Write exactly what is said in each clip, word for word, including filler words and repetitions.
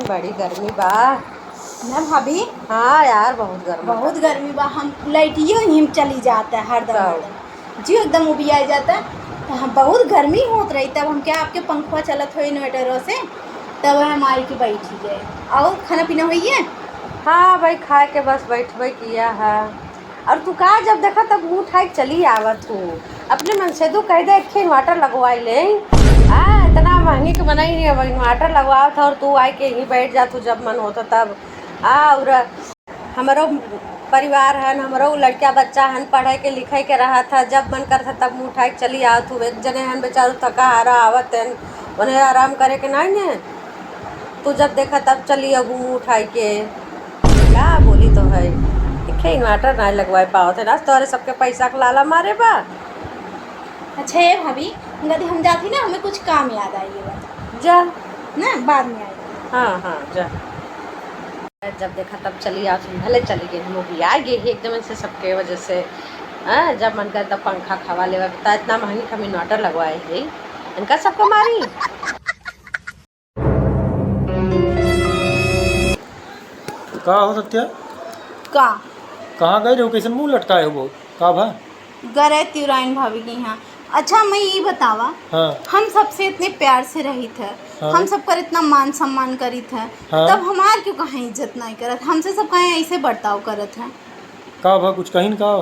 बड़ी गर्मी बा। ना भाभी? हाँ यार, बहुत गर्मी बा। बहुत गर्मी बा। हम लाइटियो ही चली जाता है हरदम, तब। हरदम। जियो एकदम उबिया जाता है। तो हम बहुत गर्मी होत रही, तब हम क्या आपके पंखवा चलत हो इन्वर्टरों से, तब हम आई के बैठी गए। और खाना पीना होइए? हाँ भाई, खाए के बस बैठबे किया है। और तू का जब देखा तब मुँह उठाए के चली आवत हूँ। अपने मन से तू कह दे, "एक ठे inverter लगवाई ले।" आ, इतना महंगी के बनाई नहीं, अब inverter लगवावत है और तू आए के यहीं बैठ जात हूँ जब मन होता तब। आ, और हमरो परिवार हन, हमरो लड़का बच्चा हन, पढ़े के लिखे के रहत है, जब मन करत है तब मुँह उठाए के चली आवत हूँ। एक जने हन बेचारू थका हारा आवत हन, उन्हें आराम करे के नहीं ने, तू जब देखा तब चली अब मुँह उठाए के। का बोली तो है, देखे inverter ना लगवाए पावत है ना, तोहरे सबके पैसा के लाला मारे बा। अच्छा, ए भाभी, हम कहती, हम जाती ना, हमें कुछ काम याद आई बा। जा। ना, बाद में आई। हाँ, हाँ, जा। जब देखा तब चली आवत हूँ, भले चली गई, हम भी आ गई ही एकदम से सबके वजह से। हाँ, जब मन करे तब पंखा खवा लेवा, बता इतना महंगी हम inverter लगवाए ही, इनका सबको मारी। का हो सत्या? का? कहाँ गए रहो? कैसन मुँह लटकाए हो बहुत? का भा? गए रहे तिवराइन भाभी के यहाँ। अच्छा, मैं ये बतावा, हाँ। हम सबसे इतने प्यार से रहित है, हाँ। हम सबकर इतना मान सम्मान करित है, हाँ। तब हमार क्यों कहाँ इज्जत नहीं करत? हमसे सब कहाँ ऐसे बर्ताव करत है? का भा, कुछ कहिन का?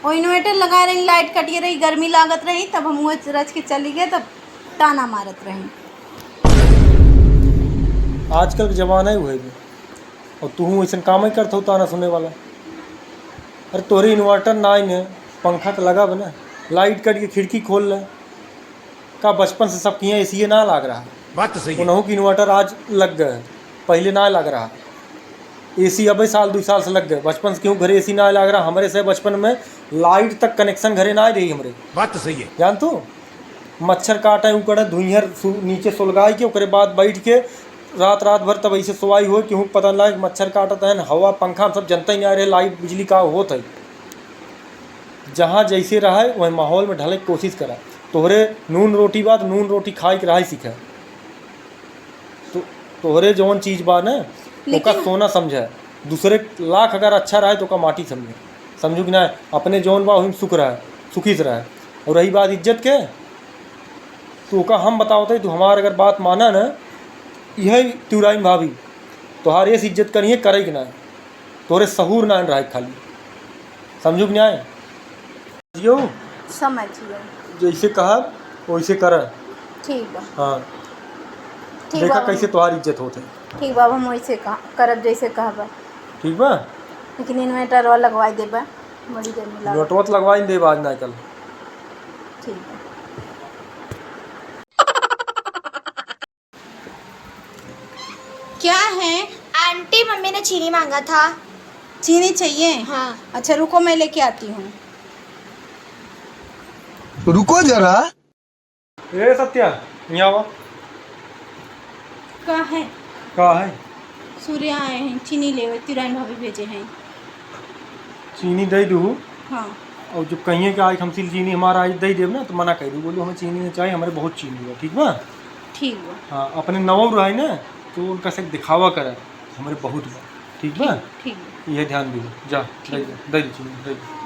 वो inverter लगा रही, light कटिए रही, गर्मी लागत रही, तब हम वो रच के चली गए, तब ताना मारत रही। आजकल के जमाना ही उहे बे। और तू अइसन काम ही करत हो, ताना सुने वाला। अरे तोहरे inverter ना आई ने, पंखा तो लगा बे ना, light कट के खिड़की खोल ले। का बचपन से सबके यहाँ एसीए ना लाग रहा? बात तो सही है। उनहू के inverter आज लग गए, पहले ना लाग रहा। एसी अबे साल दो साल से लग गए। बचपन से केहू घरे एसी ना लाग रहा। हमरे से बचपन में light तक connection घरे ना रही हमरे। बात तो सही है। जान तू? मच्छर काटे, उकड़े, धुइहर सु-, नीचे सुलगाई के, ओकरे बाद बैठ के रात, रात भर तब ऐसे सोवाई होए, केहू पता ना लागे, मच्छर काटत है, हवा, पंखा, हम सब जनते ही ना रहे, light, बिजली का होत है। जहाँ जैसे रहे, वही माहौल में ढले के कोशिश करा। तोहरे नून रोटी बा, तो नून रोटी खाए के रहे सीखे। तो तोहरे जौन चीज बा ना, लेकिन ओका सोना समझे। दूसरे लाख अगर अच्छा रहे, तो ओका माटी समझे। समझू कि ना? अपने जौन बा, वही में सुख रहे, सुखी से रहे। और रही बात इज्जत के, तो ओका हम बतावत है, तू हमार अगर बात माना ना, यह तिवराइन भाभी, तोहार ऐसी इज्जत करिए, करे कि ना? तोरे सहूर ना रहे खाली, समझू कि ना? जियो। समझियो। जैसे कहब, वैसे कर। ठीक बा। हाँ। ठीक देखा बा, कैसे तोहार इज्जत होत है। ठीक बा, हम वैसे कह-, करब जैसे कहब। ठीक बा। लेकिन inverter वाला लगवाई देबा, बड़ी गर्मी लागत। Inverter तो लगवाई देब आज ना कल। ठीक बा। क्या है? आंटी, मम्मी ने चीनी मांगा था। चीनी चाहिए? हाँ। अच्छा, रुको, मैं लेके आती हूँ। रुको जरा। ए सत्या, यहाँ आवा। का है? का है? सूर्या आए हैं, चीनी लेवे, तिराइन भाभी भेजे हैं। चीनी दे दू। हाँ। और जब कहिए कि आज हमसे चीनी हमारा आज दे देब ना, तो मना कर दू, बोलू हमें चीनी नहीं चाहिए, हमारे बहुत चीनी बा, ठीक बा? ठीक बा। हाँ, अपने नवौ रहे ना, तो उनका से दिखावा करे, हमारे बहुत बा, ठीक बा? ठीक, ठीक बा। ये ध्यान दू, जा, ठीक दे बा। दे, दे चीनी, दे दे।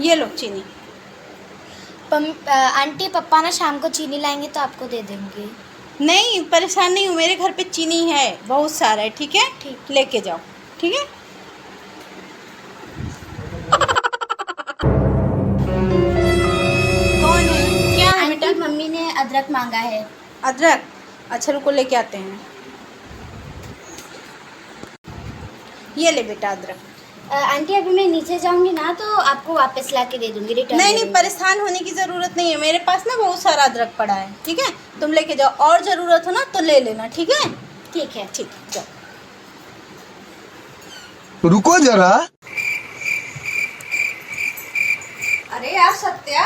ये लो चीनी। पम-, अ, आंटी, पप्पा ना शाम को चीनी लाएंगे तो आपको दे देंगे। नहीं, परेशान नहीं हूँ, मेरे घर पे चीनी है, बहुत सारा है, ठीक है? ठीक। लेके जाओ, ठीक है? कौन है? क्या है आंटी, बेटा? मम्मी ने अदरक मांगा है। अदरक? अच्छा, रुको, लेके आते हैं। ये ले बेटा अदरक। अ, आंटी, अभी मैं नीचे जाऊंगी ना, तो आपको वापस ला के दे दूंगी, return नहीं, दे नहीं, दूंगी। परेशान होने की ज़रूरत नहीं है, मेरे पास ना बहुत सारा अदरक पड़ा है, ठीक है? तुम लेके जाओ, और ज़रूरत हो ना तो ले लेना, ठीक है? ठीक है। ठीक, जाओ। रुको जरा। अरे यार सत्या,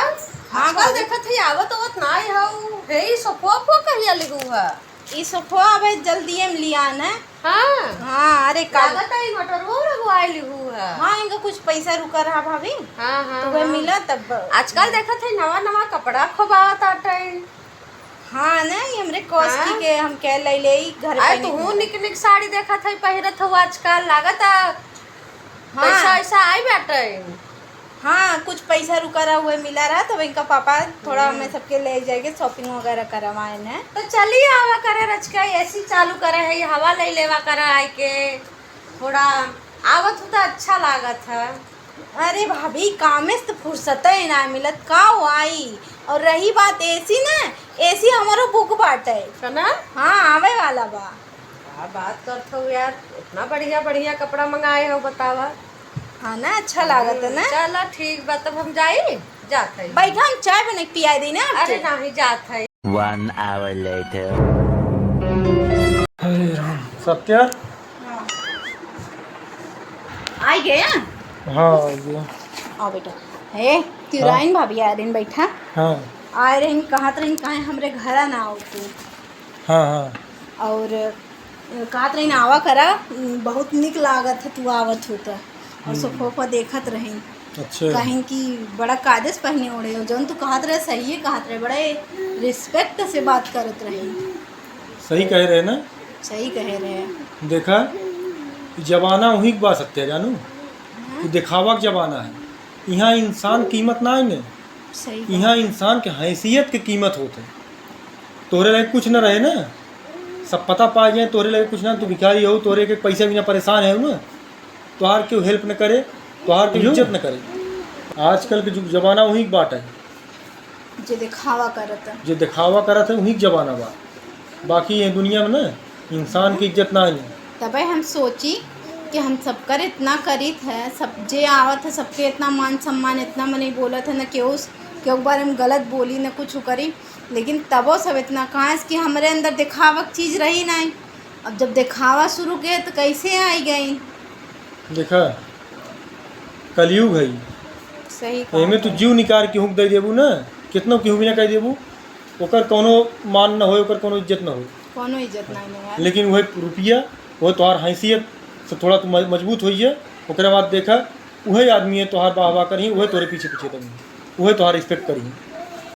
हाँ, आजकल भाभी। देखत है आवत आवत ना आई हऊ। हे, ई सोफा ओफा कहिया लिहू है? ई सोफा अबे जल्दी में लिया ना। हाँ। हाँ, अरे काल लागत है inverter वो लगवाए लिहू है। हाँ, इनका कुछ पैसा रुका रहा भाभी। हाँ, हाँ, तो वह हाँ। मिला तब। आजकल देखत है नवा नवा कपड़ा खोबावत आटे। हाँ ना, ये हमरे कौस की हाँ। के हम कह ले ले ही घर अरे पे तू निकल। निक निक साड़ी देखत है, पहिरत हो आजकल, लागत है हाँ। पैसा वैसा आई बाटे। हाँ, कुछ पैसा रुका रहा हुए मिला रहा, तब इनका पापा थोड़ा हम्म। हमें सबके ले जाएंगे, shopping वगैरह करवाए ने। तो चलिए आवा करे रचका, एसी चालू करे है, ये हवा ले लेवा करे आए के, थोड़ा आवत हो तो अच्छा लागत है। अरे भाभी, कामे से तो फुर्सत ही ना मिलत, का हो आई? और रही बात एसी ना, एसी हमारो बुक बाटे। है ना? हाँ, आवे वाला बा। का बात करत हो यार, इतना बढ़िया बढ़िया कपड़ा मंगाए हो, बतावा। हाँ ना, अच्छा लागत है ना? चलो ठीक बा, तब हम जाई, जात है। बैठा, हम चाय बना के पिया दी ना आपके। अरे नहीं, जात है। One hour later. अरे राम, सत्या। आई गए? हाँ, आई गए। आओ बेटा। हे, तिराइन हाँ। भाभी आए रहिन, बैठा। हाँ। आए रहिन, कहत रहिन, काहे हमरे घरा ना आओ तू। हाँ, हाँ। और, अ, कहत रहिन, आवा करा, बहुत निक लागत है तू आवत हो त। और हम्म। सोफा ओफा देखत रहिन। अच्छा। कहिन कि बड़ा कायदे से पहने ओढ़े हो, जौन तू कहत रहे, सही कहत रहे, बड़े respect से बात करत रहिन। सही कहे रहे ना? सही कहे रहे। देखा, ई जमाना वही के बा सत्या, जानू? हाँ। ई देखावा के जमाना है। यहाँ इंसान कीमत ना है ने। सही बात। यहाँ इंसान के हैसियत के कीमत होत है। तोहरे लगे कुछ न रहे ना, सब पता पा जाए, तोहरे लगे कुछ ना, तू भिखारी हो, तोहरे के पैसा बिना परेशान है ना, तोहार केहू help न करे, तोहार केहू इज्जत न करे। आजकल के जुग जमाना वही के बाटे। जे देखावा करत है। जे देखावा करत है, वही के जमाना बा। बाकी ये दुनिया में ना, इंसान की इज्जत ना आई। तबे हम सोची कि हम सबकर इतना करीत है, सब जे आवत है, सबके इतना मान सम्मान, इतना मनई बोलत है, न केहू, केहू के बारे में गलत बोली, न कुछ करी, लेकिन तबो सब इतना, काहे से कि हमरे अंदर देखावा के चीज रही नहीं। अब जब देखावा शुरू के, तो कैसे आई गई? देखा, कलयुग है। सही कहा एमे तू है। जीव निकार केहू के दे देबू ना, कितनो केहू भी ना कह देबू, ओकर कोनो मान न होए, ओकर कोनो इज्जत न होए। कोनो इज्जत नहीं है यार। लेकिन वह रुपया, वह तोहार हैसियत से थोड़ा तू म-, मजबूत होइए, ओकरे बाद देखा, वह आदमी है तोहार वाह वाह करी, वह तोरे पीछे पीछे दौड़ी, वह तोहार respect करी।